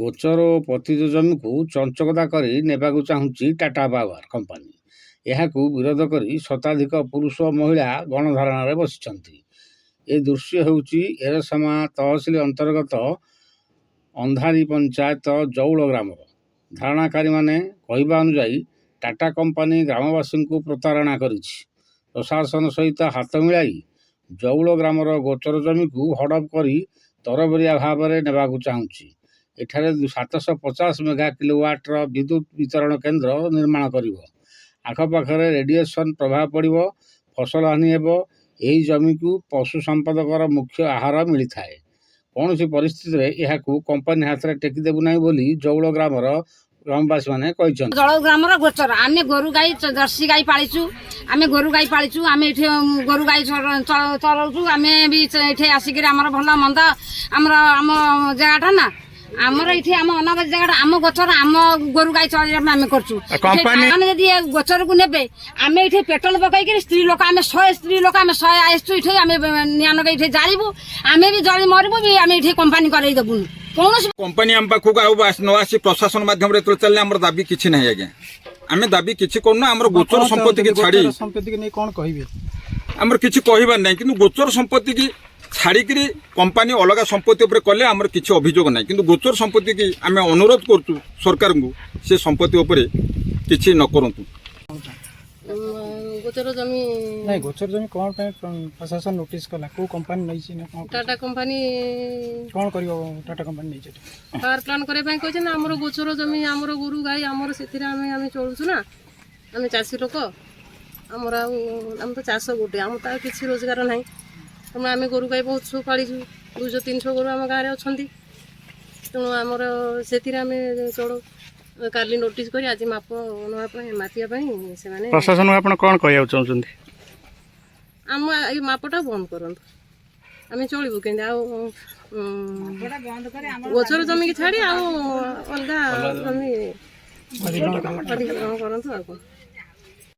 ଗୋଚର ଓ ପତିତ ଜମିକୁ ଚଞ୍ଚକତା କରି ନେବାକୁ ଚାହୁଁଛି ଟାଟା ପାୱାର କମ୍ପାନୀ। ଏହାକୁ ବିରୋଧ କରି ଶତାଧିକ ପୁରୁଷ ଓ ମହିଳା ଗଣଧାରଣାରେ ବସିଛନ୍ତି। ଏ ଦୃଶ୍ୟ ହେଉଛି ଏରସମା ତହସିଲ ଅନ୍ତର୍ଗତ ଅନ୍ଧାରୀ ପଞ୍ଚାୟତ ଜଉଳ ଗ୍ରାମର। ଧାରଣାକାରୀମାନେ କହିବା ଅନୁଯାୟୀ ଟାଟା କମ୍ପାନୀ ଗ୍ରାମବାସୀଙ୍କୁ ପ୍ରତାରଣା କରିଛି। ପ୍ରଶାସନ ସହିତ ହାତ ମିଳାଇ ଜଉଳ ଗ୍ରାମର ଗୋଚର ଜମିକୁ ହଡ଼ପ କରି ତରବରିଆ ଭାବରେ ନେବାକୁ ଚାହୁଁଛି। ଏଠାରେ 750 ମେଗା କିଲୋୱାଟ୍ର ବିଦ୍ୟୁତ ବିତରଣ କେନ୍ଦ୍ର ନିର୍ମାଣ କରିବ। ଆଖପାଖରେ ରେଡ଼ିଏସନ୍ ପ୍ରଭାବ ପଡ଼ିବ, ଫସଲ ହାନି ହେବ। ଏହି ଜମିକୁ ପଶୁ ସମ୍ପଦଙ୍କର ମୁଖ୍ୟ ଆହାର ମିଳିଥାଏ। କୌଣସି ପରିସ୍ଥିତିରେ ଏହାକୁ କମ୍ପାନୀ ହାତରେ ଟେକି ଦେବୁ ନାହିଁ ବୋଲି ଜଉଳ ଗ୍ରାମର ଗ୍ରାମବାସୀମାନେ କହିଛନ୍ତି। ଜଳ ଗ୍ରାମର ଗୋଚର, ଆମେ ଗୋରୁ ଗାଈ, ଜର୍ସି ଗାଈ ପାଳିଛୁ। ଆମେ ଗୋରୁ ଗାଈ ପାଳିଛୁ। ଆମେ ଏଠି ଗୋରୁ ଗାଈ ଚରଉଛୁ। ଆମେ ବି ଏଠି ଆସିକିରି ଆମର ଭଲ ମନ୍ଦ, ଆମର ଆମ ଜାଗାଟା ନା, ଆମର ଏଠି ଆମ ଅନାବାଦୀ ଜାଗାଟା, ଆମ ଗୋଚର, ଆମ ଗୋରୁ ଗାଈ ଚରେଇବା ପାଇଁ ଆମେ କରୁଛୁ। ଆମେ ଯଦି ଏ ଗୋଚରକୁ ନେବେ, ଆମେ ଏଠି ପେଟ୍ରୋଲ ପକେଇକିରି ସ୍ତ୍ରୀ ଲୋକ, ଆମେ 100 ସ୍ତ୍ରୀ ଲୋକ, ଆମେ 100 ଆସିଛୁ ଏଠି। ଆମେ ନିଆଁ ଲଗେଇ ଏଠି ଜାଳିବୁ। ଆମେ ବି ଜଳି ମରିବୁ ବି, ଆମେ ଏଠି କମ୍ପାନୀ କରେଇ ଦେବୁନି କୌଣସି। କମ୍ପାନୀ ଆମ ପାଖକୁ ଆଉ ନ ଆସି ପ୍ରଶାସନ ମାଧ୍ୟମରେ ଯେତେବେଳେ ଚାଲିଲେ, ଆମର ଦାବି କିଛି ନାହିଁ ଆଜ୍ଞା। ଆମେ ଦାବି କିଛି କରୁନୁ। ଆମର ଗୋଚର ସମ୍ପତ୍ତିକି ଛାଡ଼ି ଗୋଚର ସମ୍ପତ୍ତିକି ନେଇ କ'ଣ କହିବେ? ଆମର କିଛି କହିବାର ନାହିଁ। କିନ୍ତୁ ଗୋଚର ସମ୍ପତ୍ତିକି ଛାଡ଼ିକିରି କମ୍ପାନୀ ଅଲଗା ସମ୍ପତ୍ତି ଉପରେ କଲେ ଆମର କିଛି ଅଭିଯୋଗ ନାହିଁ। କିନ୍ତୁ ଗୋଚର ସମ୍ପତ୍ତିକି ଆମେ ଅନୁରୋଧ କରୁଛୁ ସରକାରଙ୍କୁ, ସେ ସମ୍ପତ୍ତି ଉପରେ କିଛି ନ କରନ୍ତୁ। ଗୋଚର ଜମି। ନାଇଁ, ଗୋଚର ଜମି କ'ଣ ପାଇଁ ପ୍ରଶାସନ ନୋଟିସ୍ କଲା? କୋଉ କମ୍ପାନୀ ନେଇଛି ନା କ'ଣ? ଟାଟା କମ୍ପାନୀ। କ'ଣ କରିବ ଟାଟା କମ୍ପାନୀ ନେଇଛି ଏଠି? ପାୱାର ପ୍ଲାଣ୍ଟ କରିବା ପାଇଁ କହିଛନ୍ତି। ଆମର ଗୋଚର ଜମି, ଆମର ଗୋରୁ ଗାଈ, ଆମର ସେଥିରେ ଆମେ ଚଳୁଛୁ ନା। ଆମେ ଚାଷୀ ଲୋକ। ଆମର ଆଉ ଆମେ ତ ଚାଷ ଗୋଟେ, ଆମର ତ ଆଉ କିଛି ରୋଜଗାର ନାହିଁ। ତେଣୁ ଆମେ ଗୋରୁ ଗାଈ ବହୁତ ସବୁ ପାଳିଛୁ। 200 300 ଗୋରୁ ଆମ ଗାଁରେ ଅଛନ୍ତି। ତେଣୁ ଆମର ସେଥିରେ ଆମେ ଚଳୁ। କାଲି ନୋଟିସ୍ କରି ଆଜି ମାପ ନେବା ପାଇଁ, ମାପିବା ପାଇଁ ସେମାନେ। ପ୍ରଶାସନକୁ ଆପଣ କ'ଣ କହିବାକୁ ଚାହୁଁଛନ୍ତି? ଆମ ଏଇ ମାପଟା ବନ୍ଦ କରନ୍ତୁ। ଆମେ ଚଳିବୁ କେମିତି? ଆଉ ଗୋଚର ଜମିକି ଛାଡ଼ି ଆଉ ଅଲଗା ଜମି ଅଧିଗ୍ରହଣ କରନ୍ତୁ, ଆଉ କ'ଣ।